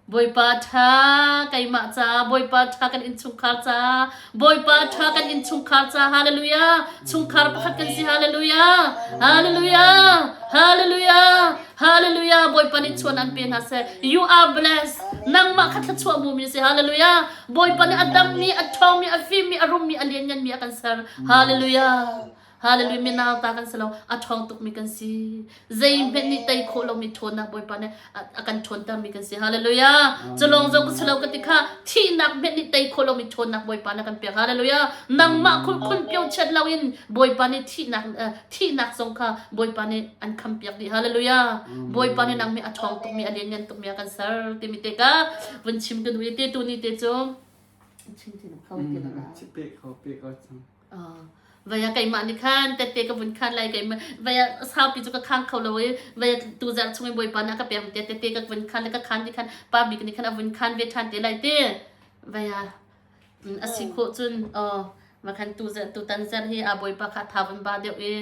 Bawipa ṭha keimah ca Bawipa ṭha kan innchungkhar ca Bawipa ṭha kan innchungkhar ca hallelujah chungkhar pakhat kan si hallelujah hallelujah hallelujah hallelujah Bawipa nih chuan an pe hna seh you are blessed nangmah kha thluachuah mumi si hallelujah Bawipa nih a dammi a ṭhawngmi a fimmi a rummi a liannganmi a kan ser hallelujah Hallelujah minau ta kan si lo a ṭhawng tukmi kan si zeihmanh nih tei khawh lomi ṭhawnnak Bawipa nih a kan ṭhawntermi kan si hallelujah culawng zong ka si lo ka ti kha thihnak hmenh nih tei khawh lomi ṭhawnnak Bawipa nih a kan pek hallelujah nangmah khulkhun pio chiat loin Bawipa nih thihnak thihnak zong kha Bawipa nih an khampiak dih hallelujah Bawipa nih nangmi a ṭhawng tukmi a lianngan tukmi a kan ser timi te ka vun chim ka duh i te tu ni te cu chim ti kho ti lo pe kho pe kho cang Vai ah keimah nih khan tette ka vun khan lai keimah vai ah saupi cu ka khang kho lo i vai ah tuzarh chung i Bawipa nih a ka pek te tette ka vun khan le ka khan ti khan pa bik nih khan a vun khan ve ṭhan te lai te vai ah a si khawh cun aw ma khan tu tutan zarh hi a Bawipa kha tha vun ba deuh i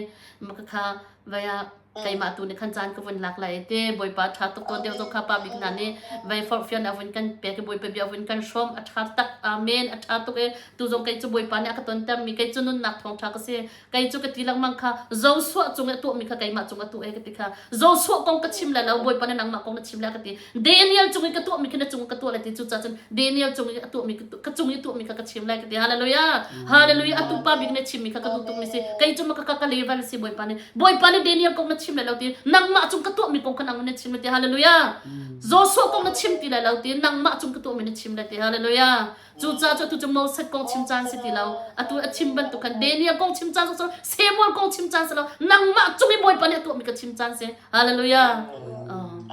ma ka kha vai ah keimah tu nih khan caan ka vun lak lai te bawipa ṭha tuk tawn deuh zong kha pa bik hna nih vei forhfian a vun kan pek i bawipa bia vun kan hrawm a ṭha tak amen a ṭha tuk i tu zong kei cu bawipa nih a ka tonter mi kei cu nunnak thawngṭha ka si kei cu ka ti lengmang kha Joshua cung i a tuahmi kha keimah cung a tuah e ka ti kha Joshua kong ka chim lai lo bawipa nih nangmah kong na chim lai ka ti Daniel cung i ka tuahmi khi na cung ka tuah lai ti cucaah cun Daniel cung i a tuahmi ka cung i tuahmi kha ka chim lai ka ti hallelujah hallelujah atu pa bik na chimmi kha ka duh tukmi si kei cu ka ka level si bawipa nih bawipa nih Daniel kong na chim lai lo ti nangmah cung ka tuahmi kong kha nang na chim lai ti hallelujah Joshua kong na chim ti lai lo ti nangmah cung ka tuahmi na chim lai ti hallelujah Cucaah cu atu cu Moses kong chim caan si ti lo. Atu a chim bantuk khan Daniel kong chim caan si lo, Samuel kong chim caan si lo, nangmah cung i Bawipa nih a tuahmi ka chim caan si. Hallelujah.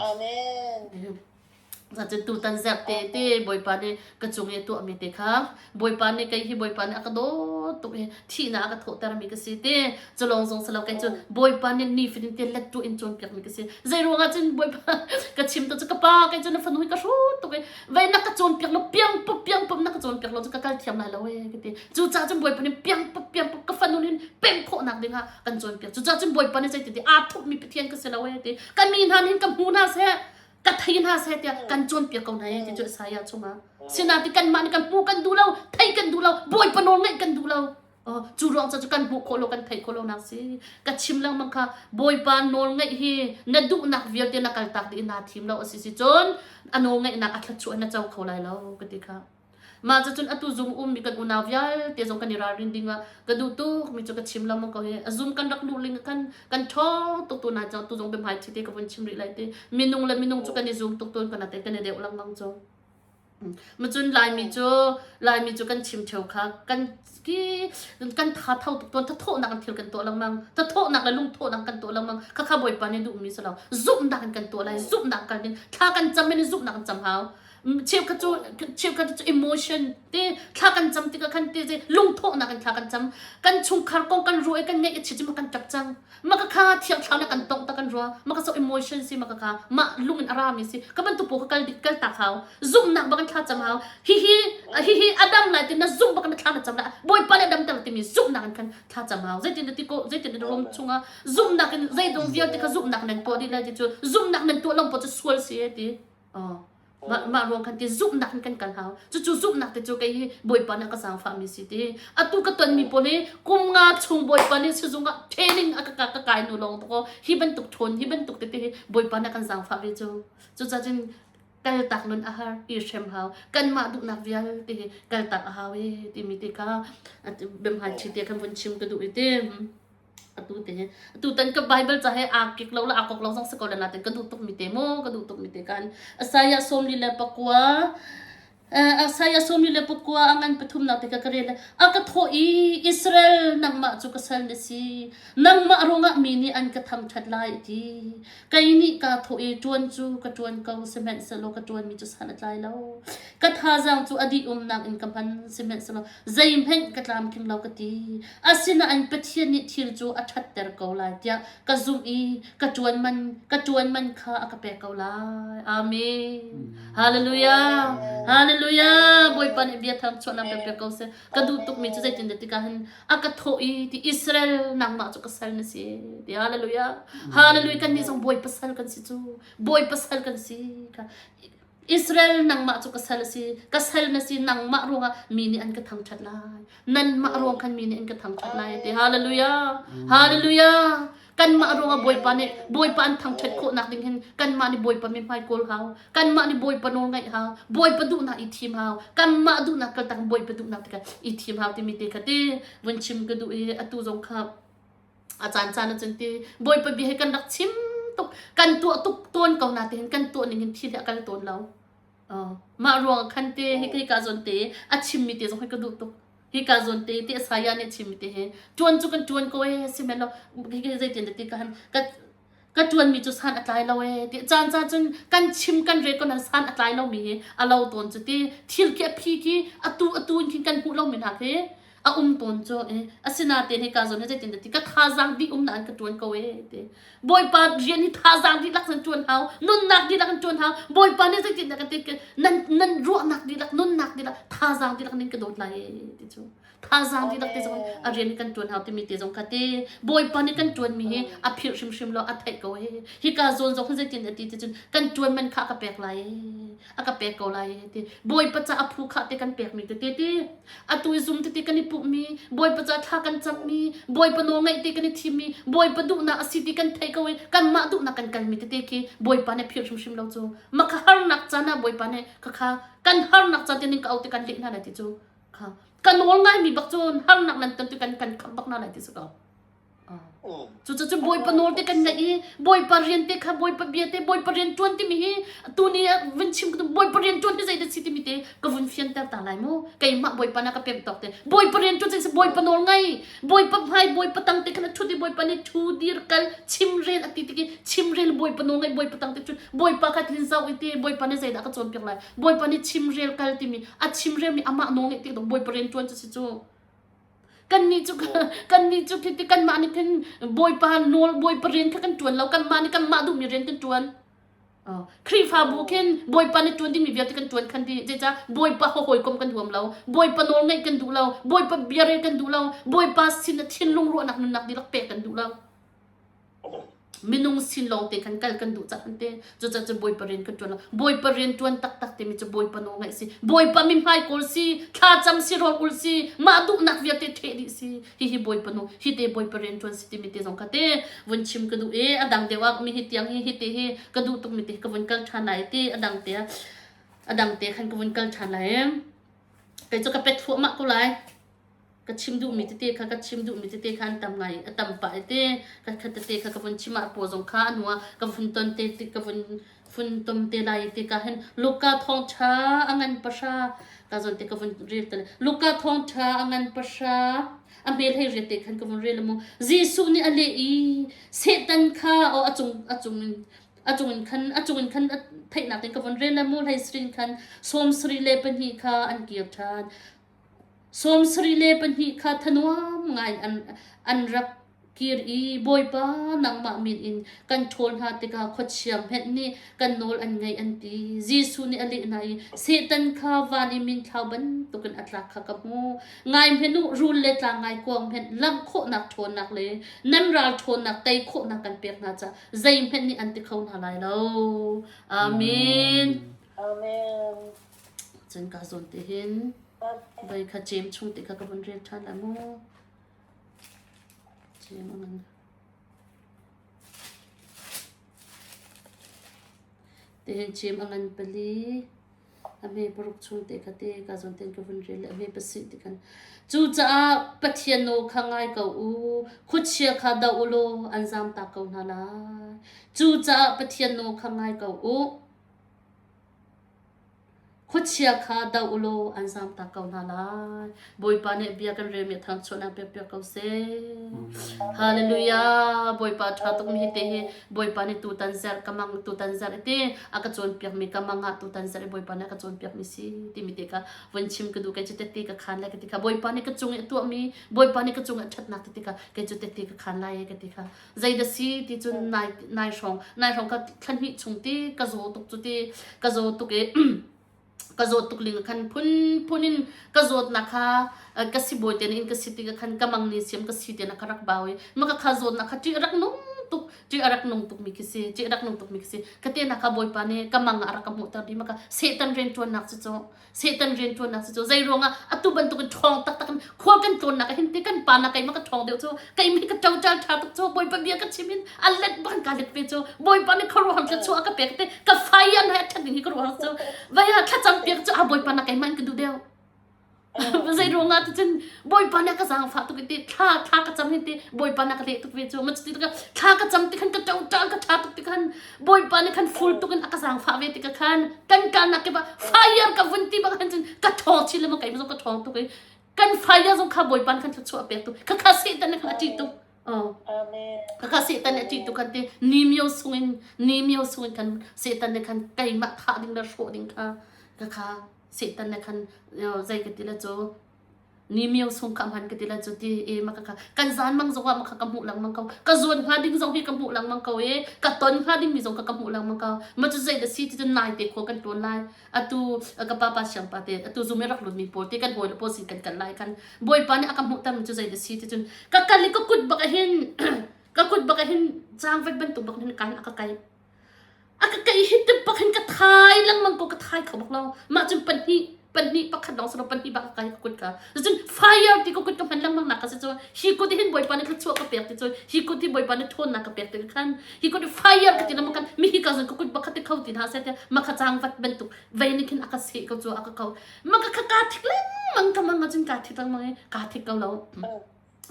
Amen. Cun tutan zerh te te Bawipa nih ka cung i a tuahmi te kha Bawipa nih kei hi Bawipa nih a ka dawt tuk i thihnak a ka thawhtermi ka si te cu lawng zong si lo kei cu Bawipa nih nifatin te lettu in cawnpiakmi ka si. Zei ruangah cun Bawipa ka chim tu cu ka pa kei cu na fanu hi ka hrut tuk i Vei na ka cawnpiak lo piang pup piang pup na ka cawnpiak lo cu ka kal thiam lai lo ee ka ti. Cucaah cun Bawipa nih piang pup piang pup ka fanu nih pem khawhnak ding ah kan cawnpiak. Cucaah cun Bawipa nih zeiti ti aa thupmi Pathian ka si lo ee ti. Ka mi hna nih ka hmu hna seh ka thei hna seh tiah kan cawnpiak ko hna ee ti cu Isaiah chungah. Sinain kanmah nih kan hmu kan duh lo, thei kan duh lo, Bawipa nawl ngaih kan duh lo. Cu ruang cu kan hmuh khawh lo kan theih khawh lo nak si ka chim lengmang kha Bawipa nawl ngeih hi na duhnak vialte na kaltak dih naa thim lo a si si cun a nawl ngeihnak a thluachuah na co kho lai lo ka ti kha mah cu cun atu zum ummi kan unau vialte zong kan i ralrin ding ah ka duh tuk mi cu ka chim lengmang ko hi a zum kan rak luh ling kan kan ṭhawng tuk tu na cang tu zong biahmai thi te ka vun chim rih lai ti minung le minung cu kan i zum tuk tawn kan ate kan i deuh lengmang cu Macun Laimi cu Laimi cu kan chim ṭheo kha kan ki kan tha tho tuk tawn thathawhnak in thil kan tuah lengmang thathawhnak le lungthawhnak kan tuah lengmang khakha Bawipa nih duhmi si lo zumhnak in kan tuah lai zumhnak kan in thla kan cam in zumhnak in cam hau cheukhat cu cheukhat cu emotion te thla kan cam tikah khan te lungthawhnak in thla kan cam kan chungkhar kong kan ruah i kan ngaih a chia cu ma kan ṭap cang ma ka kha thiang thlau le kan tongh ta kan rua ma ka so emotion si ma ka kha ma lung in ara mi si ka bantuk po ka kal dik kal tak hau zumnak bak in thla cam hau hi hi hi hi adam lai tin na zum bak na thla na cam la bawipa le dam ter timi zumnak in khan thla cam hau zeitin na ti ko zeitin na rom chunga zumnak in zeidong vialte kha zumnak nan tuah dih lai ti cu zumnak nan tuah long po cu sual si ti oh Mah, mah ruang khan ti zumhnak in kan kal hau. Cucu zumhnak te cu kei hi Bawipa nih a ka zaangfahmi si ti. Atu ka tonmi pawl hi kum nga chung Bawipa nih sizung ah training a ka ka, ka kai nu lawng to hi bantuk ṭhawn hi bantuk tete hi Bawipa nih a kan zaangfah ve cu. Cucaah cun kaltak nun a har i hrem hau. Kanmah duhnak vialte hi kaltak a hau e timi te kha biahmai ṭhi te khan vun chim ka duh i ti. Atu te atu tan ka Bible ca he aa kik lo le aa kok lo zong si ko le natin ka duh tuk mi te mu ka duh tuk mi te kan Isaiah 43 Isaiah 43 a ngan pathumnak te ka ka rel a ka thawh i Israel nangmah cu ka sal na si nangmah ruangah mi nih an ka thangṭhat lai a ti kei nih kaa thawh i ṭuan cu ka ṭuan ko sihmanhsehlaw ka ṭuanmi cu san a tlai lo ka thazaang cu a dih umnak in ka hman sihmanhsehlaw zeihmanh ka tlamtling lo ka ti. Asinain Pathian nih thil cu a ṭhatter ko lai tiah ka zumh i ka ṭuan man ka ṭuan man kha a ka pek ko lai. Amen. Hallelujah. Hallelujah. Bawipa nih bia thar chuahnak pek pek ko seh. Ka duh tukmi cu zeitin tikah hin a ka thawh i ti Israel nangmah cu ka sal na si. Ti hallelujah. Hallelujah kan nih zong Bawipa sal kan si cu. Bawipa sal kan si. Israel nangmah cu ka sal a si ka sal na si nangmah ruangah mi nih an ka thangṭhat lai nanmah ruang khan mi nih an ka thangṭhat lai ti hallelujah hallelujah kanmah ruangah bawipa nih bawipa an thangṭhat khawhnak ding hin kanmah nih bawipa mi hmai kawl hau kanmah nih bawipa nawl ngaih hau bawipa duhnak i thim hau kanmah duhnak kaltak bawipa duhnak tikah i thim hau timi te kha ti vun chim ka duh i atu zong kha a caan caan ahcun ti bawipa bia hi kan rak chim tuk kan tuah tuk tawn ko na te hin kan tuah ning hin thil hi a kal tawn lo mah ruang khan te hi hi ka zawn te a chimmi te zong hi ka duh tuk hi ka zawn te te saya nih chimmi te hi tuan cu kan tuan ko e sihmanhsehlaw hi zeitin ti ka han ka ka tuanmi cu san a tlai lo e ti caan caan cun kan chim kan re ko nan san a tlai lo mi hi a lo tawn cu ti thil khi a phi khi atu atu in khin kan hmuh lo mi hna khi a um tawn cu e asinain hika zawn hi zeitin ti ka thazaang dih um na an ka tuan ko e ti bawipa rian hi thazaang dihlak in tuan hau nunnak dihlak in tuan hau bawipa nih zeitin dah ka ti nan nan ruahnak dihlak nunnak dihlak thazaang dihlak nin ka dawt lai e ti cu thazaang dihlak te zong a rian hi kan tuan hau timi te zong kha ti bawipa nih kan tuan mi hi a philh hrimhrim lo a theih ko e hika zawn zong hi zeitin a ti ti cun kan tuan man kha ka pek lai e a ka pek ko lai e ti bawipa ca a phu kha te kan pek mi te te ti atu i zum tete kan i pumhmi bawipa ca thla kan cammi bawipa nawl ngaih te kan i thimmi bawipa duhnak a si ti kan theih ko i kanmah duhnak kan kalmi tete khi bawipa nih philh hrimhrim lo cu maka harnak caan ah bawipa nih khakha kan harnak caan te ning ka au te kan leh hna lai ti cu kha ka nawl ngaimi bak cun harnak nan ton tu kan kan khamh bak hna lai ti su ko Cucu Bawipa nawl te kan ngaih i Bawipa rian te kha Bawipa bia te Bawipa rian ṭuan timi hi tuni ah vun chim ka duh Bawipa rian ṭuan hi zeidah si timi te ka vun fianter ta lai mu keimah Bawipa na ka pemh tawk te Bawipa rian ṭuan si Bawipa nawl ngai Bawipa hmai Bawipa tang te khan a ṭhut i Bawipa nih ṭhu dir kal chimrel a ti tik i chimrel Bawipa nawl ngai Bawipa tang te ṭhut Bawipa kha thin zau i ti Bawipa nih zeidah ka cawnpiak lai Bawipa nih chimrel kal timi a chimrel mi amah nawl ngaih tik Bawipa rian ṭuan cu si cu Kannih cu kannih cu khi ti kanmah nih khin Bawipa nawl Bawipa rian kha kan ṭuan lo kanmah nih kanmah duhmi rian kan ṭuan. Khrihfabu khin Bawipa nih ṭuan dingmi vialte kan ṭuan khan dih zeicah Bawipa hawikom kan huam lo Bawipa nawl ngaih kan duh lo Bawipa biarel kan duh lo Bawipa sin ah thinlung ruahnak nunnak dihlak pek kan duh lo. Minung sin lawng te khan kal kan duh cah te cucaah cun Bawipa rian kan ṭuan lo. Bawipa rian ṭuan taktak timi cu Bawipa nawl ngaih si. Bawipa mi hmai kawl si, thlacam si, rawl ul si, mah duhnak vialte ṭheh dih si. Hihi Bawipa nawl, hi te Bawipa rian ṭuan si timi te zong kha te vun chim ka duh i a dang deuh ah mi hi tiang hi hi te hi ka duh tukmi te ka vun kal ṭhan lai ti a dang te a dang te khan ka vun kal ṭhan lai. Kei cu ka pet thluahmah ko lai. Ka chim duhmi tete kha ka chim duhmi tete kha an tam ngai a tam pah i te ka khat tete kha ka vun chim ah paw zong kha a hnu ah ka vun ton te ka vun fun tom te lai ti ka hin Luka thawngṭha a ngan pahra ka zawn te ka vun rel te Luka thawngṭha a ngan pahra a hmel hei riat te khan ka vun rel mu Jesuh nih a leh i Satan kha o a cung a cung in a cung in khan a cung in khan theihnak in ka vun rel mu hlei srin khan sawm sari le pahnih kha an kir ṭhan 72 kha thanuam ngai in an rak kir i Bawipa nangmah min in kan ṭhawl hna tikah khuachia hmenh nih kan nawl an ngaih an ti. Jesuh nih a leh hna i Satan kha van i minthlau bantukin a tlak kha ka hmu. Ngai hmenh u, rul le tlang ngaikuang hmenh lamh khawhnak ṭhawnnak le nan ral ṭhawnnak tei khawhnak kan pek hna caah zeihmanh nih an ti kho hna lai lo. Amen. Amen. Cun ka zawn te hin Voi kha cem chung te kha ka vun rel ṭhan lai mu. Cem a ngan. Tihin cem a ngan pali. A hme paruk chung te kha te ka zawn ten ka vun rel le a hme pasih ti khan. Cucaah Pathian nawl kha ngai ko u. Khuachia kha doh u law an zamtak ko hna lai. Cucaah Pathian nawl kha ngai ko u. Khuachia kha doh u law an zamtak ko hna lai. Bawipa nih bia kan relmi a thangchuahnak pekpiak ko seh. Hallelujah. Bawipa ṭha tukmi hi te hi Bawipa nih tutan zarh ka mang tutan zarh te a ka cawnpiakmi ka mang ah tutan zarh i Bawipa nih a ka cawnpiakmi si timi te kha vun chim ka duh kei cu tette ka khan lai ka ti kha Bawipa nih ka cung i a tuahmi Bawipa nih ka cung i a ṭhatnak tete kha kei cu tette ka khan lai ka ti kha Zeidah si ti cun nai nai hrawng nai hrawng ka thla hnih chung ti ka zaw tuk cu ti ka zaw tuk i ka zawt tuk ling khan phun phun in ka zawtnak kha ka sibawi te in ka si ti khan ka mang ni siam ka si te na ka rak bau i ma ka kha zawtnak kha ṭih rak nung. tuk ṭih a rak nung tukmi khi si ṭih a rak nung tukmi khi si ka te nak kha bawipa nih ka mang ah a rak ka hmuhter dih maka Satan rianṭuannak cu cu Satan rianṭuannak cu cu zei ruangah atu bantukin ṭhawng taktak in khual kan tlawnnak ah hin ti kan pa na keimah ka ṭhawng deuh cu keimah ka ṭoṭal ṭha tuk cu bawipa bia ka chim in a let bak ka let ve cu bawipa nih khuaruahhar thluachuah a ka pek te ka fai an he a ṭhat ding hi ka ruahhar cu vai ah thlacam piak cu a bawipa na keimah in ka duh deuh zei ruangah ti cun bawipa nih a ka zaangfah tuk i ti thla thla ka cam hi ti bawipa nih a ka leh tuk ve cu ma cuti tikah thla ka cam ti khan ka ṭoṭal ka ṭha tuk ti khan bawipa nih khan ful tuk in a ka zaangfah ve tikah khan kan kalnak kip ah fire ka vun ti bak khan cun ka ṭhawng chin lengmang keimah zong ka ṭhawng tuk i kan fire zong kha bawipa nih khan thluachuah a pek tuk khakha Satan nih khan a ṭih tuk khakha Satan nih a ṭih tuk khan ti ni mio sungin ni mio sungin khan Satan nih khan keimah thah ding le hrawh ding kha khakha Satan nih khan zei ka ti le cu ni mio sung kha hman ka ti la cu ti e ma ka kha kan zan mang zong ah ma kha ka hmuh lengmang ko ka zuan hnga ding zong hi ka hmuh lengmang ko e ka ton hnga ding mi zong ka ka hmuh lengmang ko ma cu zei da si ti cun nai te khua kan tuan lai atu ka pa pa siang pa te atu zum i rak lut mi pawl te kan hawi le pawl sin kan kal lai kan bawipa nih a ka hmuh ter mi cu zei da si ti cun ka kal i ka kut bak hin ka kut bak hin changvet bantuk bak hin kan a ka kai A ka kai hi ti bak hin ka thai lengmang ko ka thai kho bak lo. Mah cun pahnih pahnih pakhat lawng si lo pahnih bak ka kai ka kut ka. Cun fire ti ka kut ka hman lengmang nak ka si cu hi kut hin Bawipa nih thluachuah ka pek ti cu hi kut hi Bawipa nih ṭhawnnak ka pek ti ka khan hi kut hi fire ka ti lengmang kan mi hi ka zun ka kut bakhat ti kho ti hna seh tiah maka chang vat bantuk vei nih khin a ka seh ko cu a ka ko maka kha kaa thik lengmang ka mang ah cun kaa thik lengmang i kaa thik ko lo.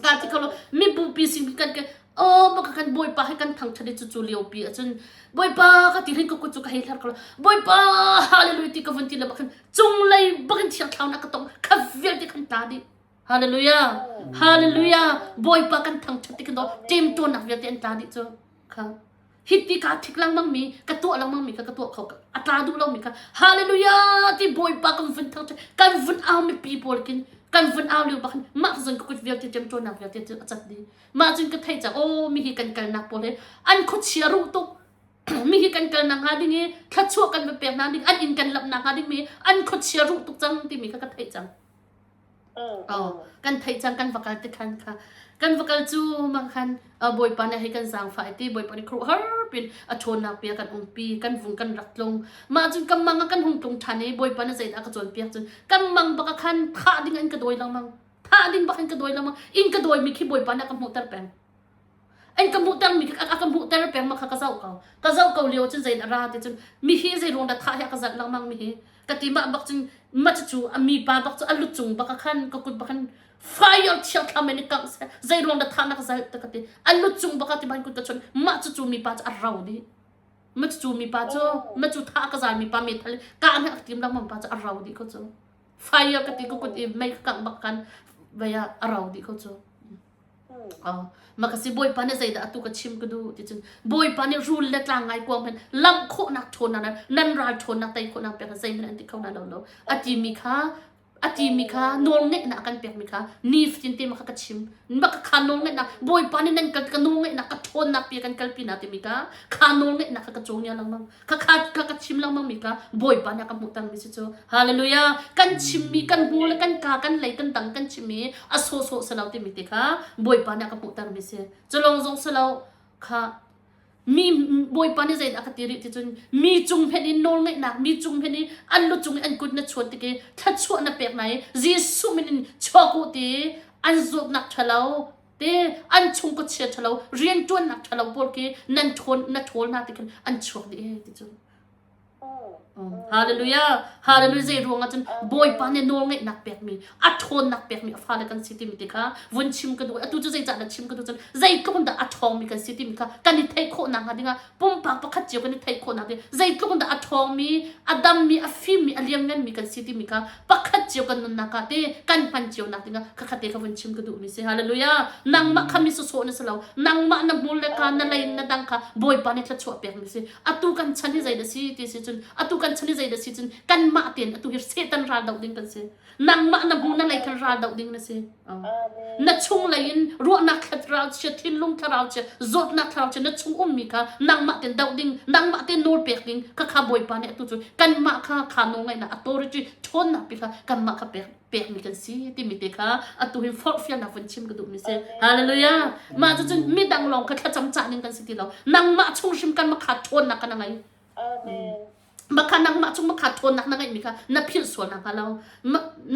Ka ti kho lo mibupi sin kan ke oh maka kan bawipa he kan thangthat i cu cu lio pi ahcun bawipa ka ti rin ka kut cu ka hei hlar ko lo bawipa hallelujah ti ka vun ti le bakhin cunglei bakin thiang thlau na ka tong kha vialte khan tla dih hallelujah hallelujah bawipa kan thangthat ti kan do ṭem ṭawnnak vialte an tla dih cu kha Hiti kaa thik lengmang mi ka tuah lengmang mi kha ka tuah kho a tla duh lomi kha hallelujah ti bawipa kan vun thang kan vun au mipi pawl kin kan vun au lio bak mah zon ka kut vialte ṭemṭawnnak vialte cu a cat dih mah cun ka thei cang oh mi hi kan kalnak pawl he an khuachia ruh tuk mi hi kan kalnak hnga ding i thluachuah kan va pek hna ding an inn kan lamhnak hnga ding mi an khuachia ruh tuk cang timi kha ka theih cang Oh, kan theih cang kan va kal ti khan kha kan va kal cu mang khan bawipa nih hei kan zaangfah i ti bawipa nih khuaruahhar pin a ṭhawnnak pi a kan umpi kan vung kan rak tlung mah cun kan mang ah kan hung tlung ṭhan i bawipa nih zeidah a ka cawnpiak cun kan mang bak ah khan thah ding in ka dawi lengmang thah ding bak in ka dawi lengmang in ka dawimi khi bawipa nih a ka hmuhter peng An ka hmuhter mi a ka hmuhter peng ma kha ka zoh ko. Ka zoh ko lio cun zei dah ra ti cun mi hi zei ruang dah thah hi a ka zalh lengmang mi hi. Ka ti mah bak cun ma cu a mi pa bak cu a lu cung bak a khan ka kut bak khan fire thiang thlam in kangh seh zei ruang dah thah na ka zalh ta ka ti. A lu cung bak a ti ban kut ka chun mah cu cu mi pa cu a rau dih. Ma cu mi pa cu ma cu thah ka zal mi pa meithal ka na ka tim lengmang pa cu a rau dih ko cu. Fire ka ti ka kut i mei ka kangh bak khan vei ah a rau dih ko cu. Oh, makasi Bawipa nih zeidah atu ka chim ka duh ti cun Bawipa nih rul le tlang ngai kuang hen lamh khawhnak ṭhawnnak nan ral ṭhawnnak tei khawhnak pek zeihmanh an ti kho na lo lo a timi kha a timi kha nawlngeihnak a kan pekmi kha nifatin te ma kha ka chim ma ka kha nawlngeihnak Bawipa nih nan kal ka nawlngeihnak ka ṭhawnnak pi kan kalpi na timi kha kha nawlngeihnak kha ka cawngia lengmang kha kha kha ka chim lengmang mi kha Bawipa nih a ka hmuhter mi si cu hallelujah kan chimmi kan hmur le kan ka kan lei kan dang kan chimmi a sawhsawh si lo timi te kha Bawipa nih a ka hmuhter mi si cu lawng zong si lo kha mi Bawipa nih zeidah a ka ti rih ti cun mi cung hmenh in nawlngeihnak mi cung hmenh i an lu cung i an kut na chuan tik i thluachuah na pek na i Jesuh min in chuak u ti an zawtnak ṭhalo te an chungkua chia ṭhalo rianṭuannak ṭhalo pawl khi nan ṭhawn na ṭhawl hna ti khan an chuak dih he ti cu Hallelujah Hallelujah zei ruang ah cun Bawipa nih nawlngeihnak pekmi a ṭhawnnak pekmi a fale kan si timi te kha vun chim ka duh atu cu zeicah na chim ka duh cun zeitluk in dah a ṭhawngmi kan si timi kha kan i theih khawh nakhnga dingah pumpak pakhat cio kan i theih khawh nak ding zeitluk in dah a ṭhawngmi a dammi a fimmi a liannganmi kan si timi kha pakhat cio kan nunnak ah te kan hman cio nak dingah khakhat te kha vun chim ka duhmi si hallelujah nangmah kha mi sawsawh na si lo nangmah na hmur le ka na lei na dang kha bawipa nih thluachuah pekmi si atu kan chan hi zei dah si ti si cun atu kan. kan chan i zei dah si cun kanmah tein atu hi Satan ral doh ding kan si. Nangmah na hmu na lei khan ral doh ding na si. Na chung lei in ruahnak thlarau chia, thinlung thlarau chia, zawtnak thlarau chia na chung ummi kha nangmah tein doh ding, nangmah tein nawl pek ding kha kha Bawipa nih atu cu kanmah kha kha nawl ngaihnak authority ṭhawnnak pi kha kanmah kha pek pekmi kan si timi te kha atu hin forhfialnak vun chim ka duhmi si. Hallelujah. Mah cucun midang lawng kha thlacam cah ning kan si ti lo. Nangmah chung hrim kan makha ṭhawnnak kan ngei. Amen. Makha nangmah chung makha ṭhawnnak na ngeihmi kha na philh sual nakhnga lo.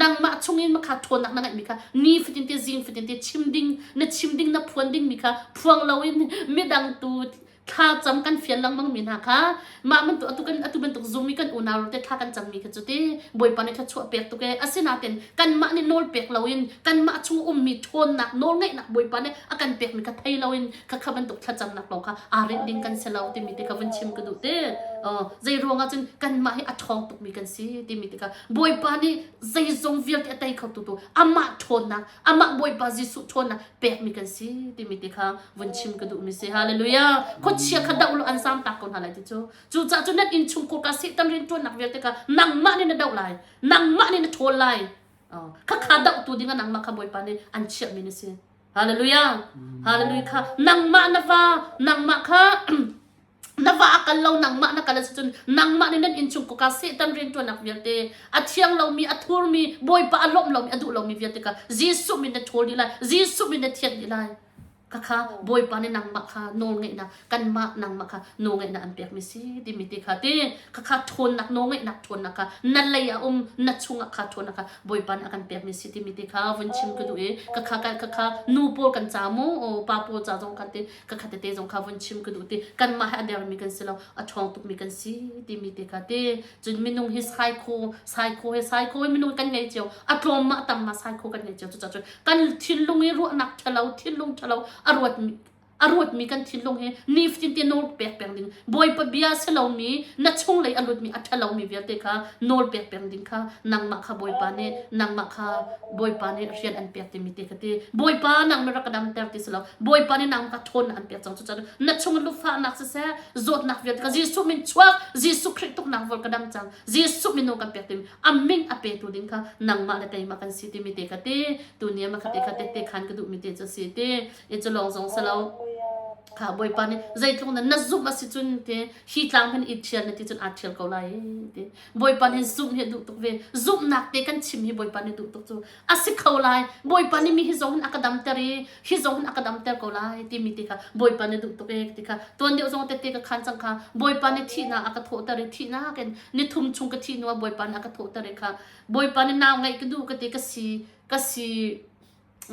Nangmah chung in makha ṭhawnnak na ngeihmi kha ni fatin te zing fatin te chim ding na chim ding na phuan dingmi kha phuang loin midang tu thlacam kan fial lengmang mi hna kha mah bantuk atu kan atu bantuk zum i kan unau te thla kan cammi kha cu ti Bawipa nih thluachuah pek tuk ee asinain kanmah nih nawl pek loin kanmah chung ummi ṭhawnnak nawlngeihnak Bawipa nih a kan pekmi kha thei loin kha kha bantuk thlacamnak lawng kha aa rinh ding kan si lo timi te kha vun chim ka duh te zei ruangah cun kanmah hi a ṭhawng tukmi kan si timi te kha Bawipa nih zeizong vialte a tei kho tu tu amah ṭhawnnak amah Bawipa Jesuh ṭhawnnak pekmi kan si timi te kha vun chim ka duhmi si hallelujah khuachia kha doh lo an zam tak ko hna lai ti cu cucaah cu nan innchungkhur ka Satan rianṭuannak vialte kha nangmah nih na doh lai nangmah nih na ṭhawl lai kha kha doh tu dingah nangmah kha Bawipa nih an chiahmi na si hallelujah hallelujah kha nangmah na va nangmah kha na va a kal lo nangmah na kal a si cun nangmah nih nan innchung ka Satan rianṭuannak vialte a thiang lomi a thurmi Bawipa a lawmh lomi a duh lomi vialte kha Jesuh min na ṭhawl dih lai Jesuh min na thianh dih lai khakha Bawipa nih nangmah kha nawlngeihnak kanmah nangmah kha nawlngeihnak an pekmi si timi te kha ti khakha ṭhawnnak nawlngeihnak ṭhawnnak kha na lei ah um na chungah kha ṭhawnnak kha Bawipa nih a kan pekmi si timi te kha vun chim ka duh i khakha khakha nu pawl kan ca mu pa pawl ca zong khan ti ka kha tete zong kha vun chim ka duh ti kanmah he a dermi kan si lo a ṭhawng tukmi kan si timi te kha ti cun minung hi saikho saikho he saikho he minung kan ngei cio a tlawm ma tam ma saikho kan ngei cio cucaah cun kan thinlung i ruahnak ṭhalo thinlung ṭhalo a ruat a ruatmi kan thinlung hi nifatin te nawl pek peng ding bawipa bia si lomi na chunglei a lutmi a ṭhalomi vialte kha nawl pek peng ding kha nangmah kha bawipa nih nangmah kha bawipa nih rian an pek timi te kha ti bawipa nang rak ka damter ti si lo bawipa nih nang ka ṭhawn an pek cang cucaah na chung lufahnak siseh zawtnak vialte kha Jesuh min chuak Jesuh Khrih tuknak vol ka dam cang Jesuh min ka pek timi a min a petu ding kha nangmah le keimah kan si timi te kha ti tu ni ma kha te kha te te khan ka duh mi te cu si ti i cu lawng zong si lo kha bawipa nih zeitluk na na zumh a si cun ti hi tlang hin i ṭhial na ti cun aa ṭhial ko lai ti Bawipa nih zumh hi a duh tuk ve. Zumhnak te kan chim hi Bawipa nih duh tuk cu a si kho lai. Bawipa nih mi hi zong hin a ka damter i hi zong hin a ka damter ko lai timi ti kha Bawipa nih duh tuk e ti kha tuan deuh zong tette ka khan cang kha Bawipa nih thihnak a ka thawhter i thihnak in ni thum chung ka thih hnu ah Bawipa nih a ka thawhter i kha Bawipa nih nau ngeih ka duh ka ti ka si ka si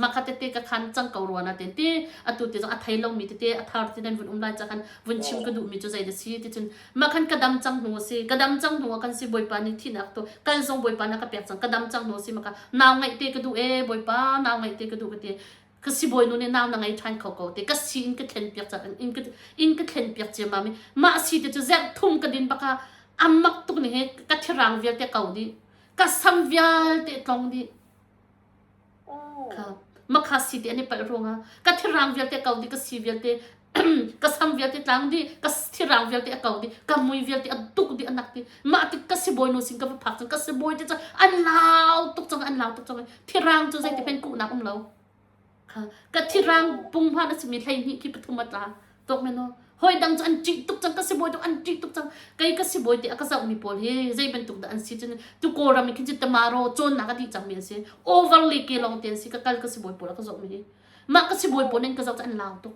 mah kha tete ka khan cang ko rua na ten ti atu ti zong a thei lomi tete a thar ti nan vun um lai ca khan vun chim ka duhmi cu zei da si ti cun mah khan ka dam cang hnu a si ka dam cang hnu ah kan si bawipa nih thihnak tu kan zong bawipa na ka pek cang ka dam cang hnu a si maka nau ngeih te ka duh e bawipa nau ngeih te ka duh ka ti ka si bawi nu nih nau na ngei ṭhan kho ko te ka si in ka thlen piak ca in ka in ka thlen piak cia ma mi mah si te cu zerh thum ka din baka amak tuk ni he ka thirang vialte ko dih ka sam vialte tlong dih Kha makha si ti an i palh ruangah ka thirang vialte a kau dih ka si vialte ka sam vialte tlang dih ka thirang vialte a kau dih ka mui vialte a duk dih a nak dih mah tik ka sibawi nu sin ka va phak cang ka sibawi te cu an lau tuk cang an lau tuk cang thirang cu zeiti pen kuhnak um lo Kha ka thirang punghman a simi 12 khi pathum a tla tawk men aw hawi dang cu an ṭih tuk cang ka sibawi tu an ṭih tuk cang kei ka sibawi te a ka zohmi pawl hi zei bantuk dah an si cun tu kawlram in khin cun tamaro cawnnak a dih cangmi an si overly ke lawng te an si ka kal ka sibawi pawl a ka zohmi hi mah ka sibawi pawl nin ka zoh cu an lau tuk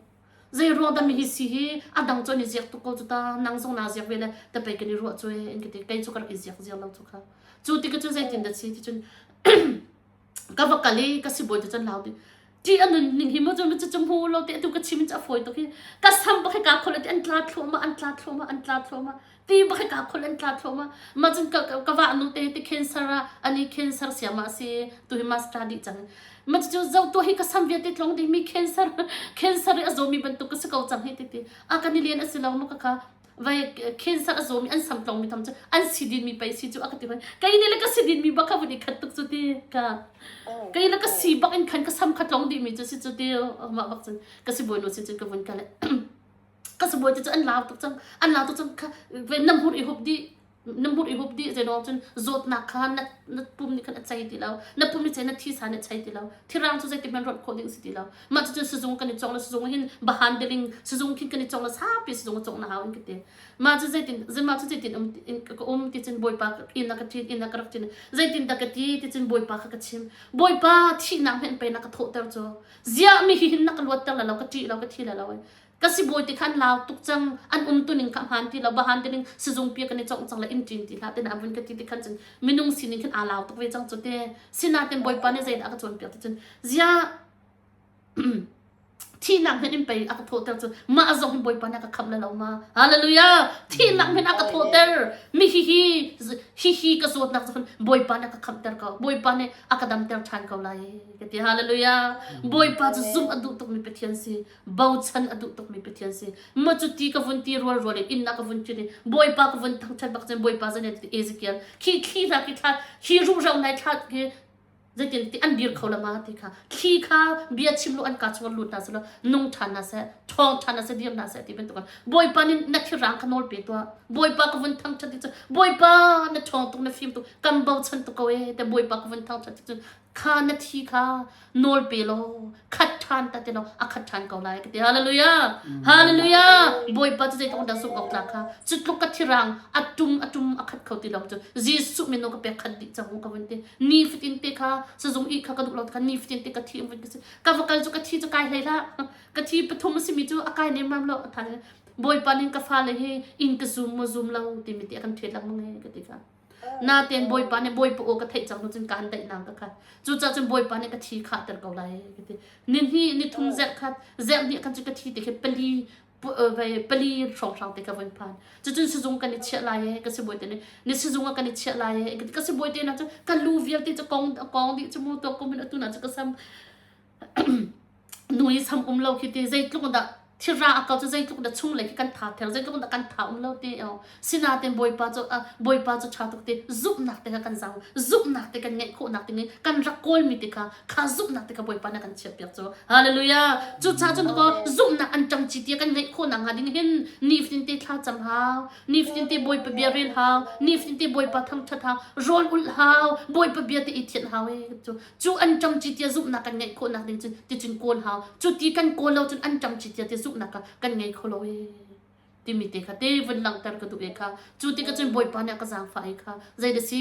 zei ruang dah mi hi si hi a dang cu an i ziak tuk ko cu ta nang zong naa ziak ve le tapei kan i ruah cu e in ka ti kei cu ka rak i ziak ziar lo cu kha cu ti ka cu zeitin dah si ti cun ka va kal i ka sibawi te cun lau ti ṭih a nun ning hi mu cu cu cu hmu lo te atu ka chim in cu a fawi tuk hi ka sam bak hi ka khol ti an tla thluahmah an tla thluahmah an tla thluahmah ti bak hi ka khol an tla thluahmah ma cun ka ka va nu te ti cancer ah ani cancer siama si tu hi master dih cang ma cu zo tu hi ka sam vialte tlong ding mi cancer cancer i a zawmi bantuk ka si ko cang hi ti ti a kan i lian a si lo ma ka kha vai cancer a zawmi an sam tlongmi tham cu an si din mi pei si cu a ka ti hoi kei nih le ka si din mi bak kha vun i khat tuk cu ti ka kei le ka si bak in khan ka sam kha tlong dih mi cu si cu ti mah bak cun ka si bawi nu si cun ka vun kal ka si bawi te cu an lau tuk cang an lau tuk cang kha ve nam hur i hup dih. Na hmur i hup dih zei cun zawtnak kha na na pum nih khan a chei ti lo. Na pum nih chei na thisa nih a chei ti lo. Thirang cu zeitik hmanh rawnh khawh ding si ti lo. Mah cucun sizung kan i cawng le sizung hin bahan deling sizung khin kan i cawng le saupi sizung a cawng na hau in ka ti. Mah cu zeitin mah cu zeitin um in ka um ti cun Bawipa inn a ka ṭin inn a ka rak ṭin zeitin dah ka ti ti cun Bawipa kha ka chim. Bawipa thihnak hmenh pei na ka thawhter cu. Ziah mi hi hin na ka luatter la lo ka ṭih lo ka thi la lo. Ka sibawi ti khan lau tuk cang an um tuning kha hmaan ti lo bahan tining sizung pi kan i congh cang le inn ṭin ti hlah te na vun ka ti ti khan cun minung sining khin aa lau tuk ve cang cu te. Sinain Bawipa nih zeidah a ka cawnpiak ti cun ziah thihnak hmenh in pei a ka thawhter cu mah zong hin Bawipa nih a ka khamh le lo ma hallelujah thihnak hmenh a ka thawhter mi hi hi hi hi ka zawtnak cu Bawipa nih a ka khamhter ko Bawipa nih a ka damter ṭhan ko lai ka ti hallelujah Bawipa cu zumh a duh tukmi Pathian si bochan a duh tukmi Pathian si ma cu ti ka vun ti rual rual in inn ah ka vun ṭin i Bawipa ka vun thangṭhat bak cun Bawipa zan Ezekiel khi thli hna khi thla khi ruhro nai thla khi zeitin ti an dir kho la ma ti kha thli kha bia chim lu an ka chung lut hna selaw nung ṭhan hna seh ṭhawng ṭhan hna seh dir hna seh ti bantuk bawipa nih na thirang kha nawl pe tuah bawipa ka vun thangṭhat ti cu bawipa na ṭhawng tuk na fim tuk kan bochan tuk ko e te bawipa ka vun thangṭhat ti cu kha na thi kha nawl pe law khat ṭhan ta ti law a khat ṭhan ko lai ka ti hallelujah hallelujah bawipa cu zeitluk dah zumh awk tlak kha cu tluk ka thirang a tum a tum a khat kho ti lo cu Jesuh min ka pek khat dih cang ka vun ti ni fatin te kha sizung i kha ka duh lo kha ni fatin te ka thi vun ka si ka va kal cu ka thi cu kai hlei hlah ka thi pathum a simi cu a kai nem lo a than bawipa nin ka fale hi in ka zum mo zum lo timi ti a kan ṭhet lengmang e ka ti kha natein bawipa nih bawipa aw ka theih cang cun ka han daih ka kha cucaah cun bawipa nih ka thi khahter ko lai ka ti ni hnih ni thum zerh khat zerh hnih khan cu ka thi te khi pali pali hrawnghrang te ka voi phan cucun sizung kan i chiah lai e ka sibawi te nih ni sizung ah kan i chiah lai e ka sibawi te na cu ka lu vialte cu kong kong dih cu mu to kum in atu na cu ka sam nu i sam um lo khi ti zeitluk dah thira a kau cu zeitluk dah chung lei khi kan tha ther zeitluk dah kan tha um lo ti sinain bawipa cu bawipa cu ṭha tuk ti zumhnak te kha kan zau zumhnak te kan ngeih khawhnak ding i kan rak kawlmi te kha kha zumhnak te kha bawipa nih a kan chiahpiak cu hallelujah cucaah cun ko zumhnak an ṭang chi ti kan ngeih khawhnak hnga ding hin nifatin te thla cam hau nifatin te bawipa bia rel hau nifatin te bawipa thangṭhat hau rawl ulh hau bawipa bia te i thianh hau e cu cu an ṭang chi tia zumhnak kan ngeih khawhnak ding cun ti cun kawl hau cu ti kan kawl lo cun an ṭang chi tia ti zumhnak kha kan ngei kho lo e timi te kha te vun langhter ka duh e kha cu ti ka cun bawipa nih a ka zaangfah i kha zei da si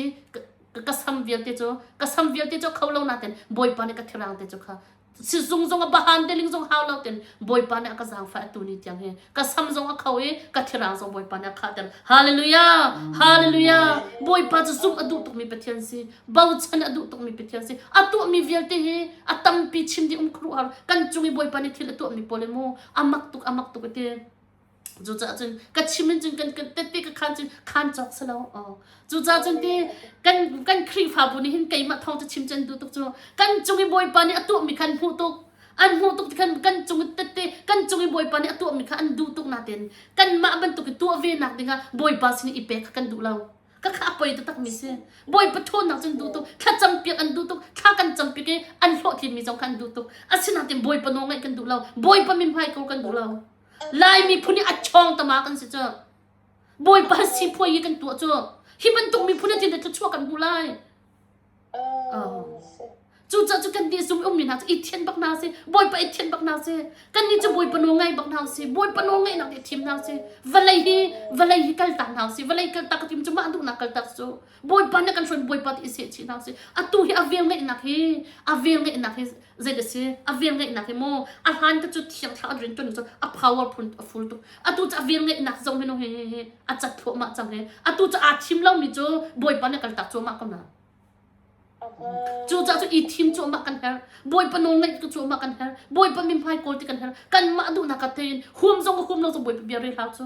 ka sam vialte cu ka sam vialte cu kho lo nain bawipa nih ka thirang te cu kha sizung zong a bahan deling zong hau lo ten bawipa nih a ka zaangfah tu ni tiang hi ka sam zong a kho i ka thirang zong bawipa nih a khahter hallelujah hallelujah bawipa cu zumh a duh tukmi pathian si bochan a duh tukmi pathian si a tuahmi vialte hi a tampi chim ding um khuaruahhar kan cung i bawipa nih thil a tuahmi pawl hi mu a mak tuk a mak tuk ti Cucaah cun ka chim in cun kan kan tette ka khan cun khan cawk si lo. Oh. Cucaah cun ti kan kan Khrihfabu nih hin keimah thawng cu chim cu an duh tuk cu kan cung i Bawipa nih a tuahmi kha an hmuh tuk. An hmuh tuk ti khan kan cung i tette kan cung i Bawipa nih a tuahmi kha an duh tuk natin kanmah bantuk i tuah ve nak dingah Bawipa sin i pek kha kan duh lo. Ka kha a poi taktak mi si. Bawipa ṭhawnnak cun duh tuk, thlacam piak an duh tuk, thla kan cam piak i an hlawhtlin mi zong kha an duh tuk. Asinain Bawipa nawl ngaih kan duh lo. Bawipa mithmai ko kan duh lo. Lai miphun hi a ṭhawng tama kan si cu. Bawipa siphuai hi kan tuah cu. Hi bantuk miphun a tin thluachuah kan hmu lai. Cucaah cu kan nih zum ummi hna cu i thian bak hna si. Bawipa i thian bak hna si. Kan nih cu Bawipa nawl ngai bak hna si. Bawipa nawl ngaihnak i thim hna si. Vawlei hi vawlei hi kaltak hna si. Vawlei kaltak ka tim cu mah duhnak kaltak cu. Bawipa nih kan hruai Bawipa ti i seh chih hna si. Atu hi a vel ngeihnak hi a vel ngeihnak hi zei da si a vel ngeihnak hi maw a hlan ka cu thiang thla an rin tuan cu a power phun a full tuk atu cu a vel ngeihnak zong hi no he he a cat thluahmah cang he atu cu aa thim lomi cu bawipa nih kaltak cuahmah ko na cucaah cu i thim cuahmah kan herh bawipa nawl ngaih cu cuahmah kan herh bawipa mithmai kawl ti kan herh kanmah duhnak ka thein huam zong huam lo zong bawipa bia rel hau cu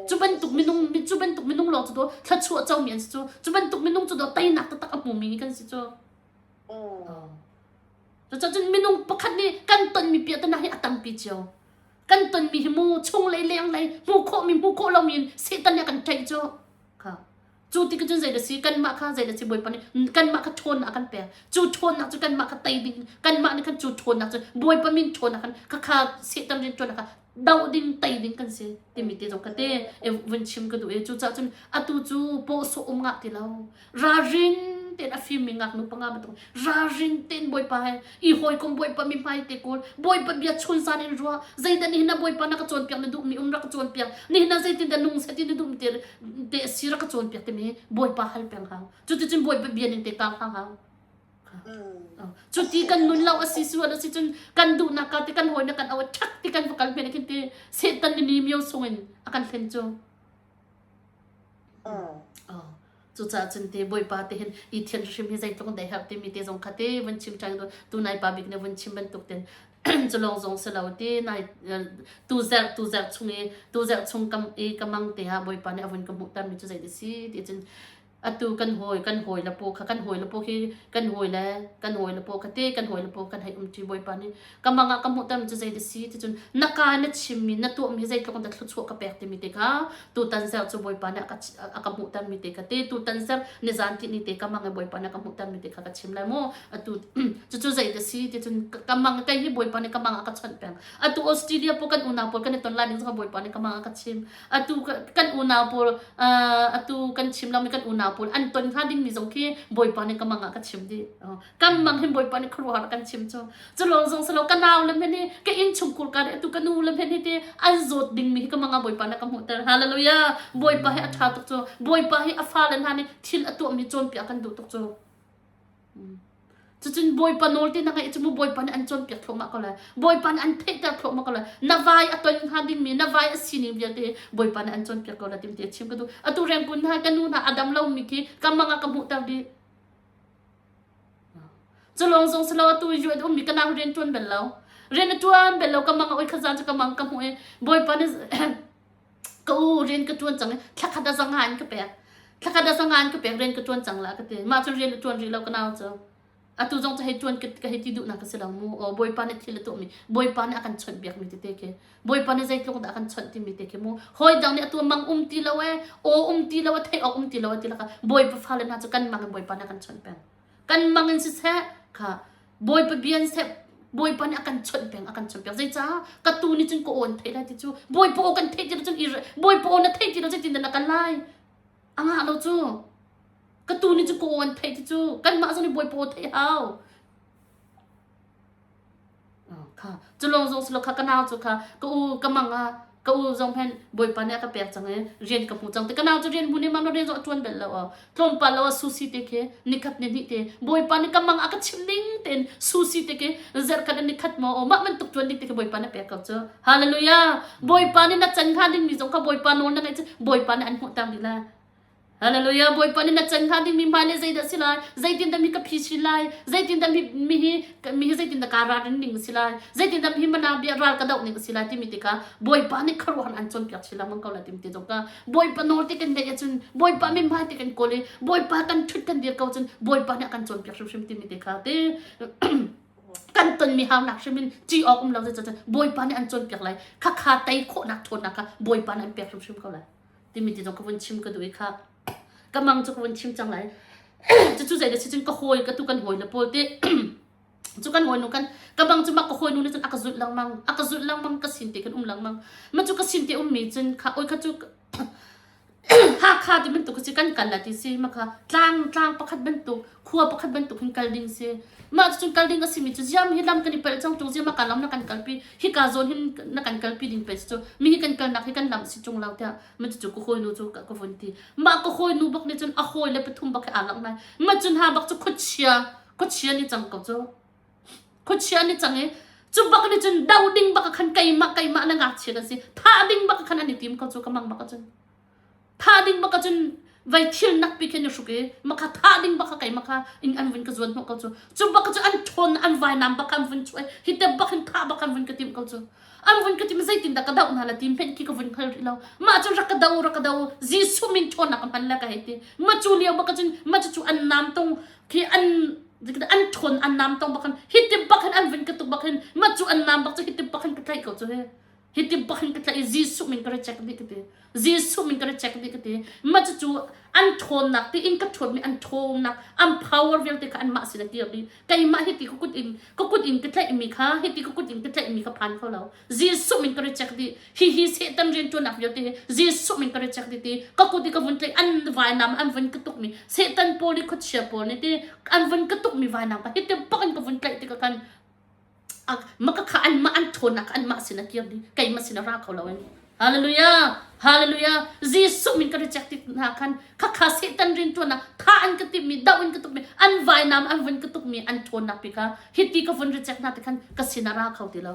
Cu bantuk minung cu bantuk minung lawng cu thluachuah comi an si cu. Cu bantuk minung cu teinak taktak a hmumi kan si cu. Cucun minung pakhat nih kan tonmi piahtana hi a tampi cio. Kan tonmi hi mu chunglei lenglei hmuh khawhmi hmuh khawh lomi in Satan nih a kan ṭaih cu. Kha. Cu tik cun zei da si kanmah kha zei da si Bawipa nih kanmah kha ṭhawnnak a kan pek. Cu ṭhawnnak cu kanmah kha tei ding kanmah nih khan cu ṭhawnnak cu Bawipa min ṭhawnnak khan kha kha Satan rian ṭuannak kha. Doh ding tei ding kan si timi te zong ka te e vun chim ka duh i cucaah cun atu cu pawhsawh um ngah ti lo. Ralrin tein a fimmi ngaknu panga bantuk ralrin tein Bawipa he i hawikom Bawipa mi hmai te kawl Bawipa bia chun zan in ruah zeidah nihin ah Bawipa na ka cawnpiak na duhmi um rak ka cawnpiak nihin ah zeitindah nung seh ti na duhmi te te si rak ka cawnpiak timi Bawipa hal peng hau cuticun Bawipa bia ning te kang hang hau cuti kan nun lo a si sual a si cun kan duhnak ka ti kan hawi na kan au ṭhak ti kan va kal men khin ti Satan ni ni mio sung in a kan thlen cu Cucaah cun te Bawipa te hin i thian hrim hi zeitluk dai herh timi te zong kha te vun chim ṭhan tu tu nai pa bik nih vun chim bantuk ten cu lawng zong si lo ti nai tu zerh tu zerh chung i tu zerh chung kam i ka mang te ah Bawipa nih a vun ka hmuhter mi cu zei si ti cun atu kan hawi kan hawi le paw kha kan hawi le paw khi kan hawi le kan hawi le paw kha te kan hawi le paw kan hei um ṭi Bawipa nih ka mang ah ka hmuhter mi cu zei si ti cun na ka na chimmi na tuahmi zeitluk in dah thluachuah ka pek timi te kha tutan zarh cu Bawipa nih a ka a ka hmuhter mi te kha te tutan zarh nizan ti ni te ka mang i Bawipa nih a ka hmuhter mi te kha ka chim lai mu atu cucu zei dah si ti cun ka mang kei hi Bawipa nih ka mang a ka chawnh peng atu Australia pawl kan unau pawl kan i ton lai ning zong Bawipa nih ka mang a ka chim atu kan unau pawl atu kan chim lomi kan unau pawl an ton hnga dingmi zong khi Bawipa nih ka mang ah ka chim dih kan mang hin Bawipa nih khuaruahhar kan chim cu cu lawng zong si lo ka nau le hmenh hi ka innchungkhur ka atu ka nu le hmenh hi ti an zawt dingmi hi ka mang ah Bawipa nih ka hmuhter hallelujah Bawipa hi a ṭha tuk cu Bawipa hi a fale hna nih thil a tuahmi cawnpiak kan duh tuk cu cucun Bawipa nawl ti na ngaih cu mu Bawipa nih an cawnpiak thluahmah ko lai Bawipa nih an theihter thluahmah ko lai na vai a ton hnga dingmi na vai a sining vialte Bawipa nih an cawnpiak ko lai tim ti a chim ka duh atu rengkun hna ka nu hna a dam lomi khi ka mang ah ka hmuhter dih Cu lawng zong si lo atu UN ummi ka nau rian ṭuan bel lo. Rian a ṭuan bel lo ka mang ah oi khazan cu ka mang ka hmuh i Bawipa nih ka u rian ka ṭuan cang i thlakhat ah zanga in ka pek. Thlakhat ah zanga in ka pek rian ka ṭuan cang la ka ti. Mah cun rian a ṭuan rih lo ka nau cu. Atu zong cu hei ṭuan ka hei ti duhnak ka si lo mu. Aw Bawipa nih thil a tuahmi Bawipa nih a kan chawnhbiakmi tete khi Bawipa nih zeitluk dah a kan chawnh timi te khi mu. Hawi dang nih atu mang um ti lo ee, aw um ti lo, theih awk um ti lo ti laka Bawipa fale hna cu kan mang in Bawipa nih a kan chawnh peng. Kan mang in siseh kha Bawipa bia in siseh Bawipa nih a kan chawnh peng, a kan chawnh peng. Zeicah ka tu nih cun ka aw an theih lai ti cu Bawipa aw kan theih ti lo cun Bawipa aw na theih ti lo zeitin dah na kal lai? A ngah lo cu. Ka tu nih cun ka aw an theih ti cu kanmah zong nih Bawipa aw theih hau. Kha cu lawng zong si lo kha ka nau cu kha ka u ka mang ah ka u zong hen Bawipa nih a ka pek cang i rian ka hmu cang te ka nau cu rian hmu nih mang rian zong a ṭuan bel lo aw tlawmpal lo ah susi te khi nikhat ni hnih te Bawipa nih ka mang a ka chim ning tein susi te khi zarhkhat in nikhat maw aw mah bantuk ṭuan ding te khi Bawipa nih a pek ko cu hallelujah Bawipa nih na can hnga dingmi zong kha Bawipa nawl na ngaih cu Bawipa nih an hmuhter dih lai Hallelujah. Bawipa nih na can hnga dingmi hmailei zeidah si lai? Zeitindah mi ka phi chin lai? Zeitindah mi, mi hi mi hi zeitindah kaa ralrin ning a si lai? Zeitindah mi hi mana bia ral ka doh ning a si lai timi tikah Bawipa nih khuaruahhar an cawnpiak chin lengmang ko lai timi ti zong ka Bawipa nawl ti kan ngeih ahcun Bawipa min hmai ti kan kawl i Bawipa kan ṭhut kan dir ko cun Bawipa nih a kan cawnpiak hrimhrim timi te kha ti kan tonmi harnak hrim in ṭih awk um lo zeicahtiah Bawipa nih an cawnpiak lai khakha tei khawhnak ṭhawnnak kha Bawipa nih an pek hrimhrim ko lai. Timi ti zong ka vun chim ka duh i kha ka mang cu ka vun chim cang lai. Cucu zei da si cun ka hawi ka tu kan hawi le pawl te cu kan hawi nu kan ka mang cu mak ka hawi nu nih cun a ka zulh lengmang a ka zulh lengmang ka sin te kan um lengmang ma cu ka sin te ummi cun kha oi kha cu Hakha ti bantuk si kan kal la ti si ma kha tlang tlang pakhat bantuk khua pakhat bantuk hin kal ding si mah cun kal ding a simi cu ziam hi lam kan i palh cang tung ziam a ka lam na kan kalpi hika zawn hin na kan kalpi ding pe cu mi hi kan kalnak hi kan lam si chung lo tiah ma cu ka hawi nu cu ka vun ti mah ka hawi nu bak nih cun a hawi le pathum bak hi aa langh nai ma cun ha bak cu khuachia khuachia ni cang ko cu khuachia ni cang i cu bak nih cun do ding bak khan keimah keimah na ngakchia kan si thah ding bak khan an i tim ko cu ka mang bak cun Thah ding bak ahcun vai thil nak pi khin i hruk i makha thah ding bak kei makha in an vun ka zuan hnawh ko cu. Cu bak cu an ṭhawn an vainam bak an vun chuah hi te bak hin thah bak an vun ka timh ko cu. An vun ka tim zeitin dah ka doh hna la ti hmenh khi ka vun hngal rih lo. Mah cu rak ka do rak ka do Jesuh min ṭhawnnak ka hman la ka hei ti. Ma cu lio bak cun ma cu cu an nam tung khi an an ṭhawn an nam tong bak hin hi ti bak hin an vun ka tuk bak hin ma cu an nam bak cu hi ti bak hin ka tlaih ko cu he. Hitin bak hin ka tlaih i Jesuh min ka ra check dih ka ti. Jesuh min ka ra check dih ka ti. Mah cucu An ṭhawnnak ti in ka ṭhawnmi an ṭhawnnak an power vialte kha anmah sin a kir dih. Keimah hiti ka kut in ka kut in ka tlaihmi kha hiti ka kut in ka tlaihmi kha phan kho lo. Jesuh min ka reject dih. Hihi Satan rianṭuannak vialte hi Jesuh min ka reject dih ti ka kut i ka vun tlaih an vainam an vun ka tukmi Satan pawl i khuachia pawl nih ti an vun ka tukmi vainam kha hiti bak in ka vun tlaih tikah khan maka kha anmah an ṭhawnnak kha anmah sin a kir dih keimah sin a ra kho lo in Hallelujah Hallelujah Jesuh min ka reject tik hna khan khakha Satan rianṭuannak tha an ka timmi doh in ka tukmi an vainam an vun ka tukmi an ṭhawnnak pi kha hiti ka vun reject hna ti khan ka sin a ra kho ti lo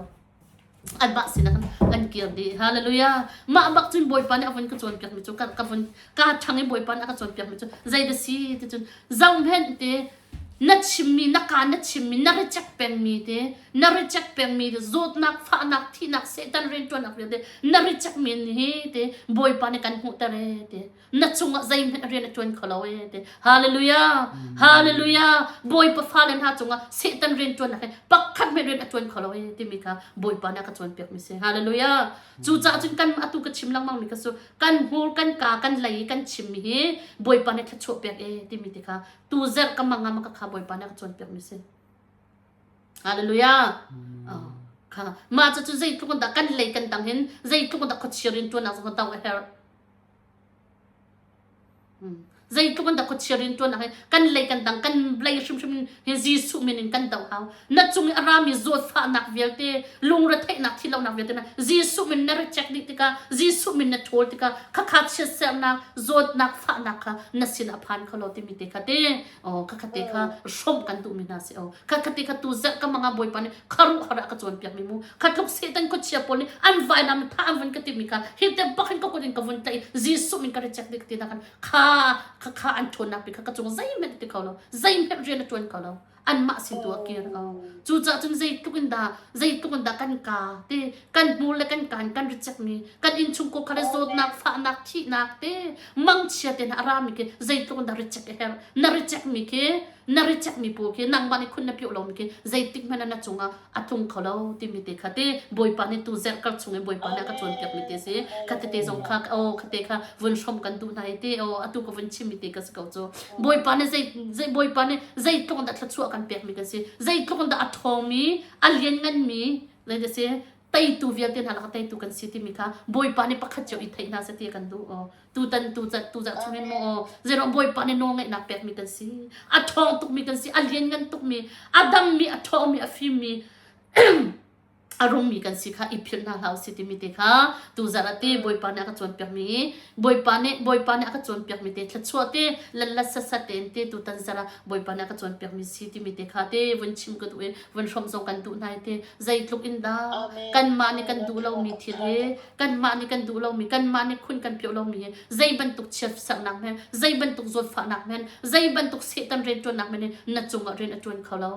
anmah sinah khan an kir dih hallelujah mah bak cun bawipa nih a vun ka cawnpiak mi cu ka ka vun ka ṭhang i bawipa nih a ka cawnpiak mi cu zei da si ti cun zohhmenh te na chimmi na ka na chimmi na reject pengmi te na reject pengmi te zawtnak fahnak thihnak satan rianṭuannak vialte na reject mi hi te bawipa nih kan hmuhter e te na cungah zeihmanh rian a ṭuan kho lo e te hallelujah hallelujah bawipa fale hna cungah satan rian ṭuannak he pakhat hmanh rian a ṭuan kho lo e timi kha bawipa nih a ka cawnpiak mi si hallelujah cucaah cun kan atu ka chim lengmang mi kha cu kan hmur kan ka kan lei kan chim mi hi bawipa nih thluachuah pek e timi te kha tu zerh ka mang ah ka kha bawipa nih a ka cawnpiak mi si Hallelujah. Oh, kha mah cu cu zeitluk in dah kan lei kan tang hin zeitluk in dah khuachia rian ṭuannak zong do a herh. Zeitluk in dah khuachia rianṭuannak hi kan lei kan dang kan lei hrimhrim in hi Jesuh min in kan doh hau. Na cung i a rami zawtfahnak vialte, lungretheihnak, thihlonak vialte na Jesuh min na reject dih tikah, Jesuh min na ṭhawl tikah khakha chiatserhnak, zawtnak, fahnak kha na sin a phan kho lo timi te kha te oh khakha te kha hrawmh kan duhmi hna si oh khakha te kha tu zarh ka manga Bawipa nih kharuh har ah ka cawnpiak mi mu kha tluk Satan khuachia pawl nih an vainam tha an vun ka timi kha hi te bak in ka kut in ka vun tlaih Jesuh min ka reject dik ti na kan kha kha kha an ṭhawnnak pi kha ka cung zeihmanh ti kho lo zeihmanh rian a ṭuan kho lo anmah sin tu a kir ko cucaah cun zeitluk in dah zeitluk in dah kan ka te kan hmur le kan kaan kan reject mi kan innchungkhar kha le zawtnak fahnak thihnak te mangchia te hna a rami khi zeitluk in dah reject a herh na reject mi khi na reject mi pawl khi nangmah nih khun na piuh lomi khi zeitik hmanh ah na cungah a tlung kho lo timi te kha te bawipa nih tu zerh kar chung in bawipa nih a ka cawnpiak mi te si kha tete zong kha o kha te kha vun hrom kan duh hna i te o atu ka vun chim mi te ka si ko cu bawipa nih zei zei bawipa nih zeitluk in dah thluachuah kan pek mi kan si zeitluk in dah a ṭhawng mi a lianngan mi zei da si teitu vialte hna laka teitu kan si timi kha bawipa nih pakhat cio i theih hna seh ti kan duh o tutan tu tu zarh chungin maw aw zeiruang bawipa nih nawlngeihnak pekmi kan si a ṭhawng tukmi kan si a lianngan tukmi a dammi a ṭhawngmi a fimmi a rungmi kan si kha i philh hna hlah usih timi te kha tuzarh ah te bawipa nih a ka cawnpiakmi bawipa nih bawipa nih a ka cawnpiakmi te thluachuah te lanlat sasat tein te tutan zarh ah bawipa nih a ka cawnpiakmi si timi te kha te vun chim ka duh i vun hrawm zong kan duh hna i te zeitluk in dah kanmah nih kan duh lomi thil hi kanmah nih kan duh lomi kanmah nih khun kan pioh lomi hi zei bantuk chiatserhnak men zei bantuk zawtfahnak men zei bantuk satan rianṭuannak men na cungah rian a ṭuan kho lo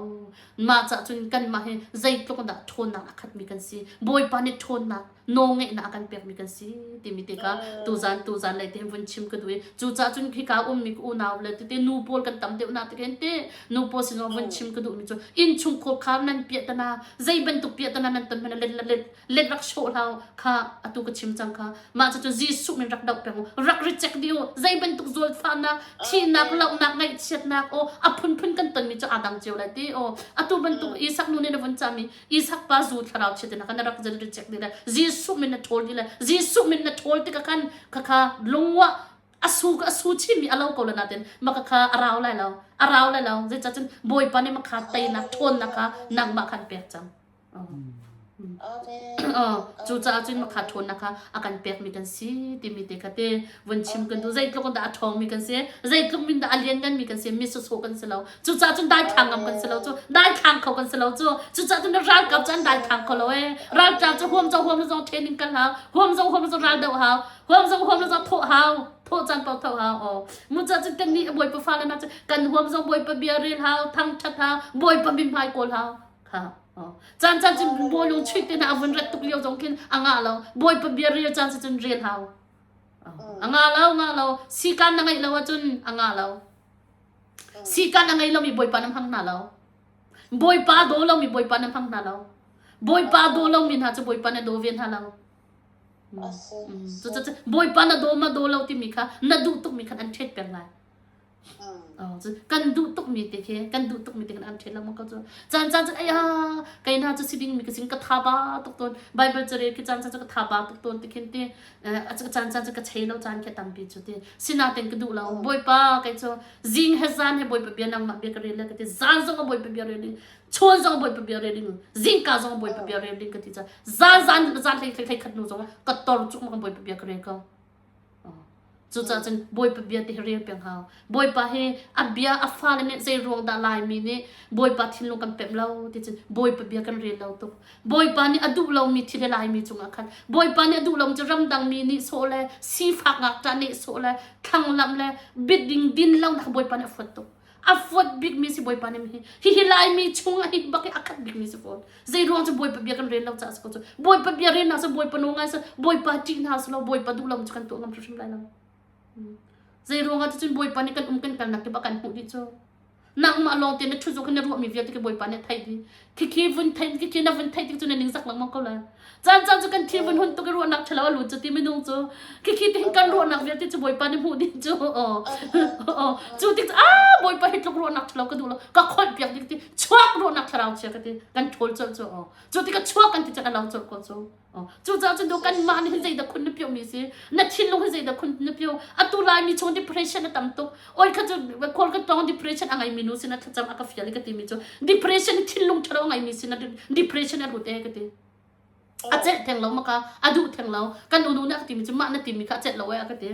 mah cah cun kanmah hi zeitluk dah ṭhawnnak a khatmi kan si bawipa nih ṭhawnnak nawlngeihnak a kan pekmi kan si timi te kha tuzan tuzan lei te vun chim ka duh i cucaah cun khika ummi ka unau le tete nu pawl kan tam deuh na te khin te nu pawl sin vun chim ka duhmi cu innchungkhar kha nan piahtana zei bantuk piahtana nan ton hmanh let let let rak sawh hlah kha atu ka chim cang kha mah cu Jesuh min rak doh peng u rak reject dih u zei bantuk zawtfahnak thihnak lohnak ngaihchiatnak aw a phunphun kan tonmi cu aa dang cio lai ti aw atu bantuk Isak nu nih na vun cami Isak pa zu thlarau chiat in kan rak zen reject dih le Jesuh min na ṭhawl dih le Jesuh min na ṭhawl tikah khan khakha lungwa asu asu chimi alo ko la natin maka kha arau lai lo arau lai lo zeicah cun bawipa nih makha teinak ṭhawnnak kha nangmah khan pek cang Cucaah cun makha ṭhawnnak kha a kan pekmi kan si timi te kha te vun chim kan duh. Zeitluk in dah a ṭhawngmi kan si, zeitluk min dah a liannganmi kan si, mi sawsawh kan si lo. Cucaah cun daithlang ngam kan si lo cu, daithlang kho kan si lo cu. Cucaah cun ralkap cu an daithlang kho lo ee. Ralkap cu huam zong huam zong training kal hau, huam zong huam zong ral doh hau, huam zong huam zong thawh hau. Thawh caan paoh thawh hau. Aw. Mu ca cun kan nih Bawipa fale hna cu kan huam zong Bawipa bia rel hau, thangṭhat hau, Bawipa mithmai kawl hau. Kha. Caan caan cun bawlung chuih te hna a vun rat tuk lio zong khin a ngah lo. Bawipa bia rel caan si cun rel hau. A ngah lo, ngah lo. Sikan na ngeih lo ahcun a ngah lo. Sikan a ngei lomi Bawipa na hmang hna lo. Bawipa daw lomi Bawipa na hmang hna lo. Bawipa daw lomi hna cu Bawipa na daw ve hna lo. Cucu Bawipa na daw ma daw lo timi kha na duh tukmi khan an ṭhet peng lai. Kan duh tukmi te khi kan duh tukmi te khan an ṭhet lengmang ko cu. Caan caan cun aya kei hna cu si dingmi ka sin ka tha ba tuk tawn. Bible carel khi caan caan cu ka tha ba tuk tawn ti khin ti caan caan cu ka chei lo caan khi tampi cu ti. Sinain ka duh lo. Bawipa kei cu zing he zan he Bawipa bia nangmah bia ka rel le ka ti. Zan zong ah Bawipa bia rel ding chun zong Bawipa bia rel ding zingka zong Bawipa bia rel ding ka ti ca. Zan zan zan hlei hlei khat nu zong ka tor cuk ma Bawipa bia ka rel ko. Cucaah cun Bawipa bia ti hi rel peng hau. Bawipa hi a bia a fale nih zei ruang dah Laimi nih Bawipa thinlung kan pemh lo ti cun Bawipa bia kan rel lo tuk. Bawipa nih a duh lomi thil hi Laimi cungah khan Bawipa nih a duh lomi cu ramdang mi nih sawh le sifak ngakṭah nih sawh le thlanglamh le biading din lo nak Bawipa nih a fuat tuk. A fuat bikmi si Bawipa nih hi hihi Laimi chung ah hi bak hi a khat bikmi si fawn. Zei ruang cu Bawipa bia kan rel lo caah si ko cu. Bawipa bia rel hna cu Bawipa nawl ngai si Bawipa ṭih hna si lo Bawipa duh lo cu kan tuah ngam hrimhrim lai lo. Zei ruang ah cun Bawipa nih kan um kan kalnak kip a kan hmuh dih cu. Nangmah lawng te na ṭhu zong khin na ruahmi vialte khi Bawipa nih a theih dih. Khikhi vun theih khikhi na vun theih tik cu na ningzak lengmang ko lai. Caan caan cu kan thil vun hun tuk i ruahnak ṭhalo a lut cu ti minung cu khikhi tihin kan ruahnak vialte cu Bawipa nih hmuh ding cu aw aw cu tik cu ah Bawipa hi tluk ruahnak ṭhalo ka duh lo ka kholh piak ding ti chuak ruahnak thlarau chia ka ti kan ṭhawl colh cu aw cu tik a chuak kan ti cun a lo colh ko cu Cucaah cun kanmah nih hin zeidah khun na piomi si? Na thinlung hi zeidah khun na pio? Atu Laimi chung depression a tam tuk. Oi kha cu khual ka tong depression a ngeimi nu sin a thlacam a ka fial i ka timi cu depression thinlung ṭhalo a ngeimi sin depression a lut e ka ti. A celh theng lo maka a duh theng lo. Kan unu nih a ka timi cu mah na timi kha a celh lo e a ka ti.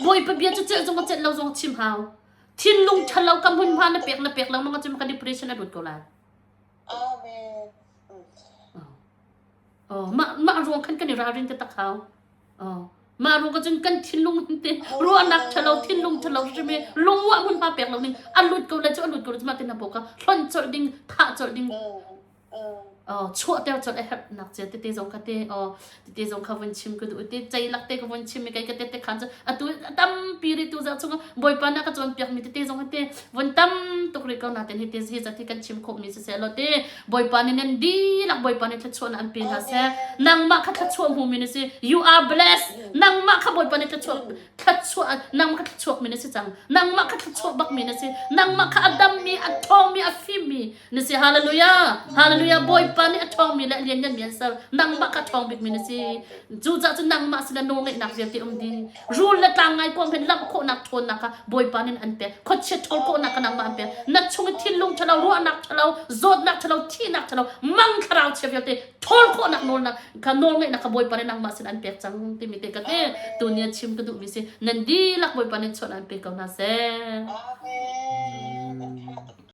Bawipa bia cu celh zong a celh lo zong chim hau. Thinlung ṭhalo ka hmunhma na pek na pek lo manga cu maka depression a lut ko lai. Amen. Oh, mah mah ruang khan kan i ralrin te tak hau. Oh, mah ruang cun kan thinlung te ruahnak ṭhalo thinlung ṭhalo hrim i lungwah hmunhma pek lo ning a lut ko le cu a lut ko le cu mah tin na bawk hlonh colh ding thah colh ding oh chuahter colh a herhnak cia tete zong kha te oh tete zong kha vun chim ka duh te ceilak te ka vun chim i kai ka tete khan cu atu tampi ri tu za chung bawipa na ka cawnpiak mi tete zong te vun tam tuk rih ko natin hi te hi zat hi kan chim khawh mi siseh law te Bawipa nih nan dihlak Bawipa nih thluachuahnak an pe hna seh. Nangmah kha thluachuah hmumi na si. You are blessed. Nangmah kha Bawipa nih thluachuah thluachuah nangmah kha thluachuak mi na si cang. Nangmah kha thluachuah bak mi na si. Nangmah kha a dammi, a ṭhawngmi, a fimmi na si. Hallelujah. Hallelujah. Bawipa nih a ṭhawngmi le a liannganmi an ser. Nangmah kha ṭhawng bikmi na si. Cucaah cun nangmah sinah nawlngeihnak vialte um ding. Rul le tlang ngai kuam hin lamh khawhnak ṭhawnnak kha Bawipa nih an pek. Khuachia ṭhawl khawhnak kha nangmah an pek. Na chung i thinlung ṭhalo, ruahnak ṭhalo, zawtnak ṭhalo, thihnak ṭhalo, mang thlarau chia vialte ṭhawl khawhnak nawlnak kha nawlngeihnak kha Bawipa nih nangmah sin an pek cang timi te ka ti. Tuni a chim ka duhmi si. Nan dihlak Bawipa nih chuah an pe ko hna seh. Amen.